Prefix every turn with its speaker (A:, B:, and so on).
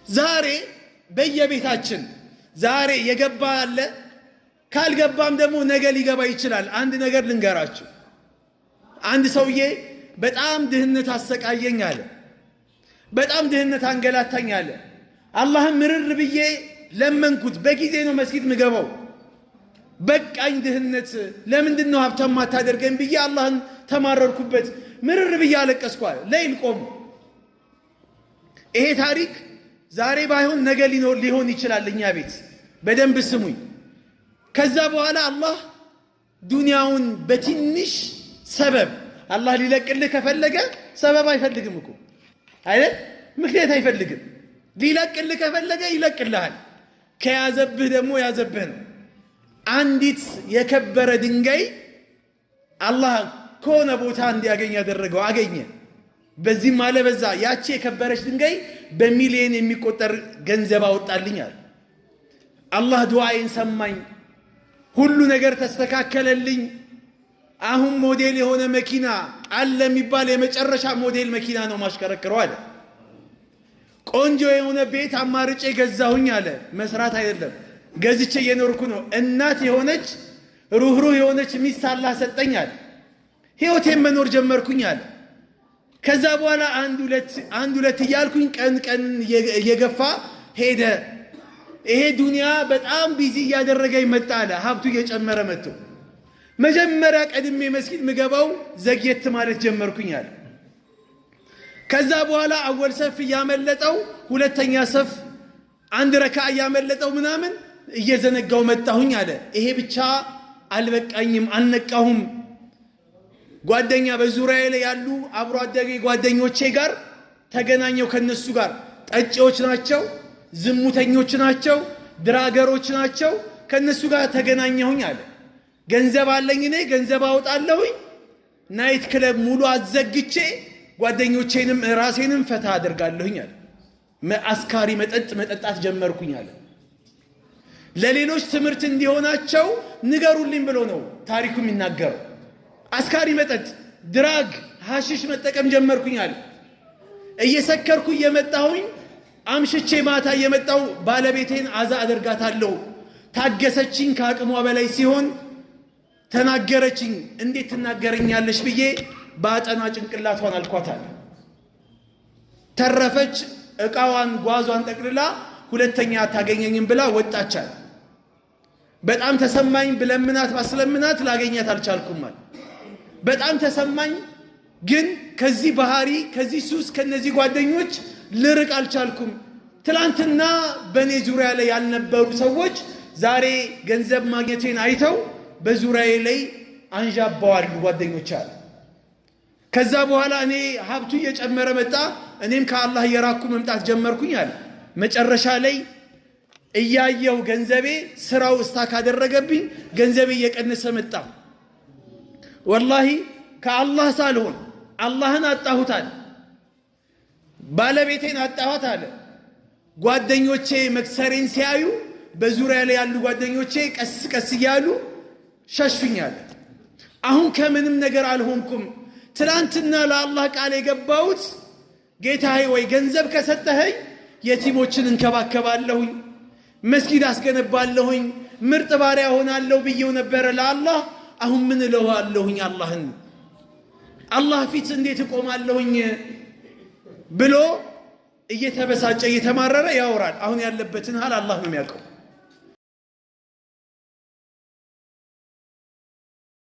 A: ዛሬ በየቤታችን ዛሬ የገባ አለ፣ ካልገባም ደግሞ ነገ ሊገባ ይችላል። አንድ ነገር ልንገራችሁ። አንድ ሰውዬ በጣም ድህነት አሰቃየኝ አለ። በጣም ድህነት አንገላታኝ አለ። አላህን ምርር ብዬ ለመንኩት። በጊዜ ነው መስጊድ ምገባው። በቃኝ ድህነት፣ ለምንድን ነው ሀብታም ማታደርገኝ ብዬ አላህን ተማረርኩበት። ምርር ብዬ አለቀስኳል። ለይል ቆሙ። ይሄ ታሪክ ዛሬ ባይሆን ነገ ሊሆን ይችላል። እኛ ቤት በደንብ ስሙኝ። ከዛ በኋላ አላህ ዱንያውን በትንሽ ሰበብ አላህ ሊለቅልህ ከፈለገ ሰበብ አይፈልግም እኮ አይደል? ምክንያት አይፈልግም። ሊለቅልህ ከፈለገ ይለቅልሃል። ከያዘብህ ደግሞ ያዘብህ ነው። አንዲት የከበረ ድንጋይ አላህ ከሆነ ቦታ እንዲያገኝ ያደረገው አገኘ። በዚህም አለ በዛ ያቺ የከበረች ድንጋይ በሚሊየን የሚቆጠር ገንዘብ አወጣልኝ አለ። አላህ ዱዓዬን ሰማኝ፣ ሁሉ ነገር ተስተካከለልኝ። አሁን ሞዴል የሆነ መኪና አለ የሚባል የመጨረሻ ሞዴል መኪና ነው ማሽከረክረው አለ። ቆንጆ የሆነ ቤት አማርጬ ገዛሁኝ አለ። መስራት አይደለም ገዝቼ እየኖርኩ ነው። እናት የሆነች ሩህሩህ የሆነች ሚስት አላህ ሰጠኝ አለ። ህይወቴን መኖር ጀመርኩኝ አለ። ከዛ በኋላ አንድ ሁለት አንድ ሁለት እያልኩኝ ቀን ቀን እየገፋ ሄደ። ይሄ ዱንያ በጣም busy እያደረገኝ መጣ አለ። ሀብቱ እየጨመረ መጥቶ መጀመሪያ ቀድሜ መስጊድ ምገባው ዘግየት ማለት ጀመርኩኝ አለ። ከዛ በኋላ አወል ሰፍ እያመለጠው ሁለተኛ ሰፍ አንድ ረካ እያመለጠው ምናምን እየዘነጋው መጣሁኝ አለ። ይሄ ብቻ አልበቃኝም፣ አልነቃሁም። ጓደኛ በዙሪያዬ ላይ ያሉ አብሮ አደጌ ጓደኞቼ ጋር ተገናኘው። ከነሱ ጋር ጠጪዎች ናቸው፣ ዝሙተኞች ናቸው፣ drugger ኦች ናቸው። ከነሱ ጋር ተገናኘሁኝ አለ። ገንዘብ አለኝ እኔ ገንዘብ አወጣለሁኝ። Night club ሙሉ አዘግቼ ጓደኞቼንም ራሴንም ፈታ አደርጋለሁኝ አለ። አስካሪ መጠጥ መጠጣት ጀመርኩኝ አለ። ለሌሎች ትምህርት እንዲሆናቸው ንገሩልኝ ብሎ ነው ታሪኩ የሚናገረው። አስካሪ መጠጥ፣ drug፣ ሐሽሽ መጠቀም ጀመርኩኝ አለ። እየሰከርኩ እየመጣሁኝ አምሽቼ ማታ እየመጣሁ ባለቤቴን አዛ አደርጋታለሁ። ታገሰችኝ። ከአቅሟ በላይ ሲሆን ተናገረችኝ። እንዴት ትናገረኛለሽ ብዬ በአጠና ጭንቅላቷን አልኳታል። ተረፈች። እቃዋን ጓዟን ጠቅልላ ሁለተኛ አታገኘኝም ብላ ወጣቻል። በጣም ተሰማኝ። ብለምናት ባስለምናት ላገኛት አልቻልኩማል። በጣም ተሰማኝ፣ ግን ከዚህ ባህሪ ከዚህ ሱስ ከነዚህ ጓደኞች ልርቅ አልቻልኩም። ትላንትና በእኔ ዙሪያ ላይ ያልነበሩ ሰዎች ዛሬ ገንዘብ ማግኘቴን አይተው በዙሪያዬ ላይ አንዣባዋሉ ጓደኞች አለ። ከዛ በኋላ እኔ ሀብቱ እየጨመረ መጣ፣ እኔም ከአላህ እየራኩ መምጣት ጀመርኩኝ አለ። መጨረሻ ላይ እያየው ገንዘቤ ስራው እስታ ካደረገብኝ ገንዘቤ እየቀነሰ መጣ። ወላሂ ከአላህ ሳልሆን አላህን አጣሁት አለ፣ ባለቤቴን አጣኋት አለ። ጓደኞቼ መክሰሬን ሲያዩ በዙሪያ ላይ ያሉ ጓደኞቼ ቀስ ቀስ እያሉ ሸሹኛል። አሁን ከምንም ነገር አልሆንኩም። ትላንትና ለአላህ ቃል የገባሁት ጌታዬ ወይ ገንዘብ ከሰጠኸኝ የቲሞችን እንከባከባለሁኝ፣ መስጊድ አስገነባለሁኝ፣ ምርጥ ባሪያ ሆናለሁ ብዬው ነበረ ለአላህ። አሁን ምን እለዋለሁኝ? አላህን አላህ ፊት እንዴት እቆማለሁኝ ብሎ እየተበሳጨ እየተማረረ ያወራል። አሁን ያለበትን ሃል አላህ ነው የሚያውቀው።